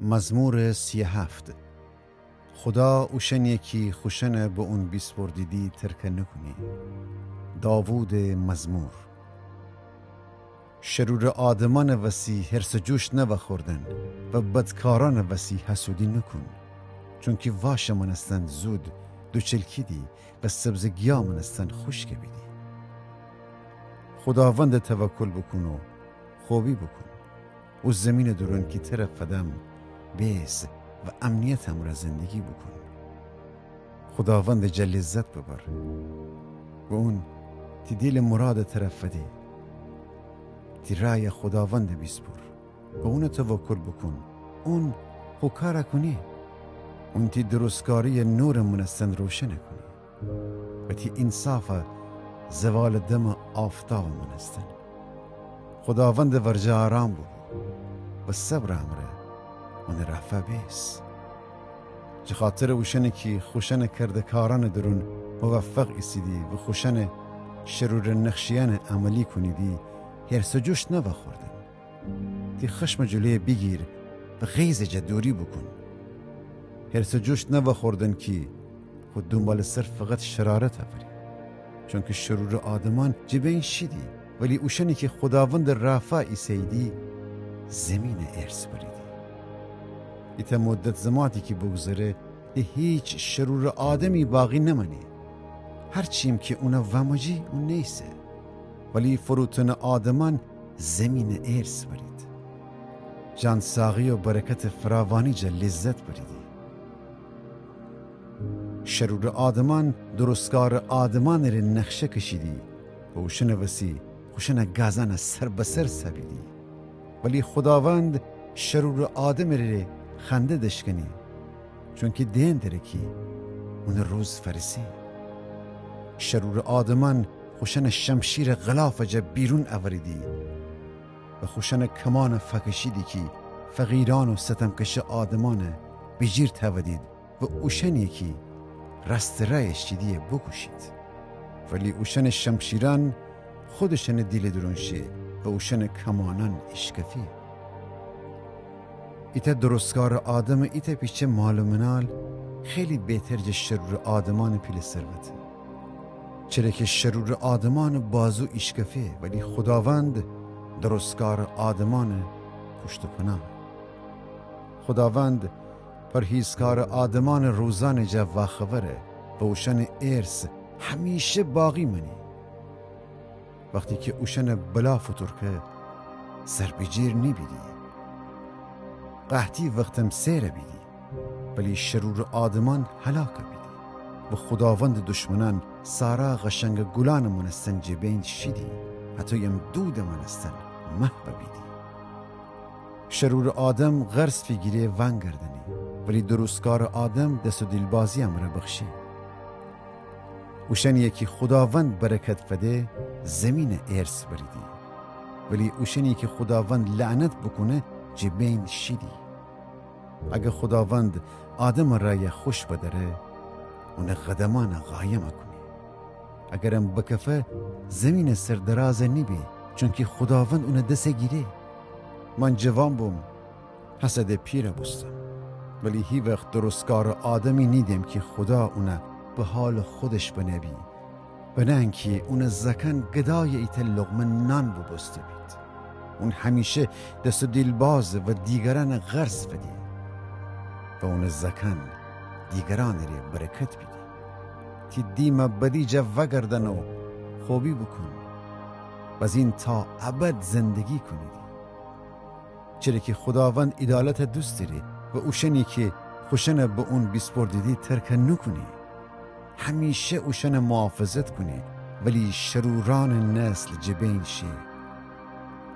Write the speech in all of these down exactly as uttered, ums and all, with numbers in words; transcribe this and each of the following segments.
مزمور سی و هفت. خودا اوشأنیی کی خوشأنَ به اون بیسپردیدی ترکَ نوکونه. داوودٚ مزمور. شرورٚ آدمأنٚ وسی حرص و جوش نوأخوردن و بدکارأنٚ وسی حسودی نوکون. چونکی واشٚ مأنستن زود دوچلکیدی و سبزٚ گیاه مأنستن خوشکَ بیدی. خوداوندَ توکل بوکون و خوبی بوکون. او زمینٚ دورون کی ترَ فدم بیس و امنیتٚ امرأ زندگی بوکون. خوداوندٚ جا لذت ببر و اون تی دیلٚ مرادَ ترَ فده. تی رأیَ خوداوندَ بیسپر و اونَ توکل بوکون. اون خو کارَ کونه. اون تی درستکاریَ نورٚ مأنستن روشنَ کونه و تی اینصافَ زوالٚ دمٚ آفتابٚ مأنستن. خوداوندٚ ورجه آرام بوبو و صبرٚ امرأ اونٚ رأفا بیس. جٚه خاطرٚ اوشأنی کی خوشأنٚ کرده‌کارأنٚ دورون موفق ایسیدی و خوشأنٚ شرورٚ نقشه‌یأنَ عملی کونیدی، حرص و جوش نوأخوردن. تی خشمٚ جلویَ بیگیر و غیظٚ جا دوری بوکون. حرص و جوش نوأخوردن کی خو دونبالٚ سر فقط شرارت أوری. چونکی شرورٚ آدمأن جٚه بین شیدی، ولی اوشأنی کی خوداوندٚ رأفا ایسه‌ییدی، زمینَ ارث بریدی. ایتأ مدت زماتی کی بوگذره، ده هیچ شرورٚ آدمی باقی نمأنی. هر چیم کی اونَ واموجی، اون نیسه. ولی فروتنٚ آدمأن زمینَ ارث برید. جان‌ساقی و برکتٚ فراوانی جا لذت بریدی. شرورٚ آدمأن درستکارٚ آدمأنٚ ره نقشه کشیدی و اوشأنٚ وسی خوشأنٚ گازأنَ سر به سر سابیدی. ولی خوداوند شرورٚ آدمٚ ره خنده دشکنی، چونکی دئن دره کی اونٚ روز فأرسه. شرورٚ آدمأن خوشأنٚ شمشیرَ غلافٚ جا بیرون أوریدی و خوشأنٚ کمأنَ فأکشیدی کی فقیرأن و ستمکشه آدمأنَ بیجیر تأودید و اوشأنی کی راستٚ رأی شیدی بوکوشید. ولی اوشأنٚ شمشیرأن خودشأنٚ دیلٚ دورون شه و اوشأنٚ کمأنأن ایشکفه. ایتأ درستکارٚ آدمٚ ایتأ پیچه مال و منال خیلی بهتر جٚه شرورٚ آدمأنٚ پیله ثروته. چره کی شرورٚ آدمأنٚ بازو ایشکفه، ولی خوداوند درستکارٚ آدمأنٚ پشت و پناهه. خوداوند پرهیزکارٚ آدمأنٚ روزأنٚ جا واخبره و اوشأنٚ ارث همیشه باقی مأنی. وختی کی اوشأنَ بلا فوتورکه، سربیجیر نیبیدی. قحطی وختم سئرَ بیدی، ولی شرورٚ آدمأن هلاکَ بیدی. و خوداوندٚ دشمنأن سارا قشنگٚ گولأنٚ مأنستن جٚه بین شیدی، هطویم دودٚ مأنستن محوَ بیدی. شرورٚ آدم قرض فیگیره وأنگردأنی، ولی درستکارٚ آدم دس و دیلبازی امرأ بخشه. اوشأنیی کی خوداوند برکت فده، زیمینَ ارث بریدی، ولی اوشأنیی کی خوداوند لعنت بوکونه، جٚه بین شیدی. اگر خوداوند آدمٚ رأیَ خوش بدأره، اونٚ قدمأنَ قایمَ کونه. اگرم بکفه، زیمینٚ سر درازَ نیبه، چونکی خوداوند اونٚ دسَ گیره. من جوان بوم، هسه ده پیرَ بوستم، ولی هیوخت درستکارٚ آدمی نیدم کی خودا اونَ به حالٚ خودش بنه بی، بنه انکی اونٚ زأکأن گدایٚ ایتأ لقمه نان بوبوسته بید. اون همیشه دس و دیلبازه و دیگرأنَ قرض فدی و اونٚ زأکأن دیگرأنٚ ره برکت بیدی. تی دیمَ بدی جا وأگردأن و خوبی بوکون، بزین تا ابد زندگی کونیدی. چره کی خوداوند عیدالتَ دوست دأره و اوشأنی کی خوشأنَ به اون بیسپردیدی ترکَ نوکونه. همیشه اوشأنَ محافظت کونه، ولی شرورأنٚ نسل جٚه بین شه.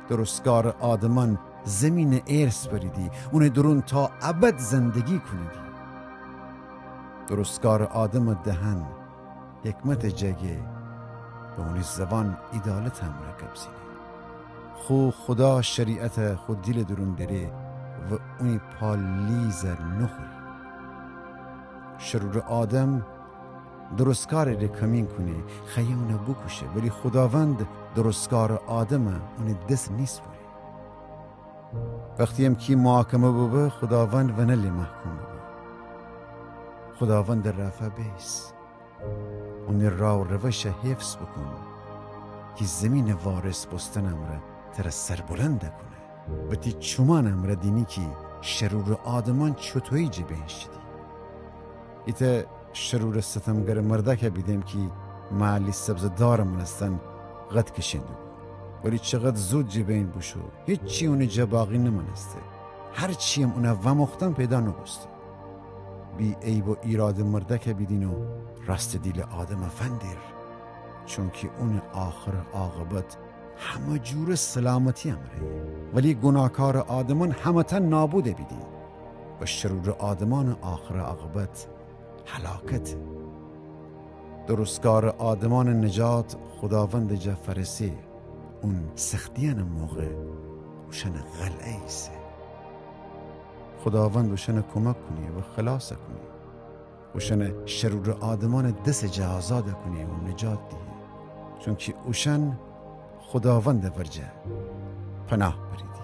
درستکارٚ آدمأن زیمینَ ارث بریدی، اونٚ دورون تا ابد زندگی کونیدی. درستکارٚ آدمٚ دهن حکمتٚ جا گه و اونی زوان عیدالتٚ امرأ گب زنه. خو خودا شریعتَ خو دیلٚ دورون دأره و اونی پا لیزَ نوخوره. شرورٚ آدم درستکارٚ ره کمین کونه، خوأیه اونَ بوکوشه، ولی خوداوند درستکارٚ آدمَ اونٚ دس نیسپره. وختی‌یم کی محاکمه ببه، خوداوند ونله محکوم ببه. خوداوندٚ رأفا بیس. اونٚ رأ و روشَ حفظ بوکون، کی زیمینٚ وارث بوستنٚ امرأ ترَ سربلند کونه. و تی چومأنٚ امرأ دینی کی شرورٚ آدمأن چوطویی جٚه بین شیدی. ایتأ شرورٚ ستمگرٚ مردأکَ بیدم کی محلی سبزٚ دارٚ مأنستن قد کشین دوبو. ولی چقد زود جٚه بین بوشو، هیچی اونٚ جا باقی نمأنسته. هرچی‌یم اونَ وأموختن پیدا نوبوسته. بی‌عیب و ایرادٚ مردأکَ بیدین و راستٚ دیلٚ آدمَ فندیر، چونکی اونٚ آخرٚ عاقبت همه جوره سلامتی امرأیه. ولی گوناهکارٚ آدمأن همه‌تأن نابودَ بیدی و شرورٚ آدمأنٚ آخرٚ عاقبت هلاکته. درستکارٚ آدمأنٚ نجات خوداوندٚ جا فأرسه. اون سختی‌یأنٚ موقع اوشأنٚ قلعه ایسه. خوداوند اوشأنَ کمک کونه و خلاصَ کونه. اوشأنَ شرورٚ آدمأنٚ دسٚ جا آزادَ کونه و نجات دیه. چونکی اوشأن خوداوندٚ ورجه پناه بریدی.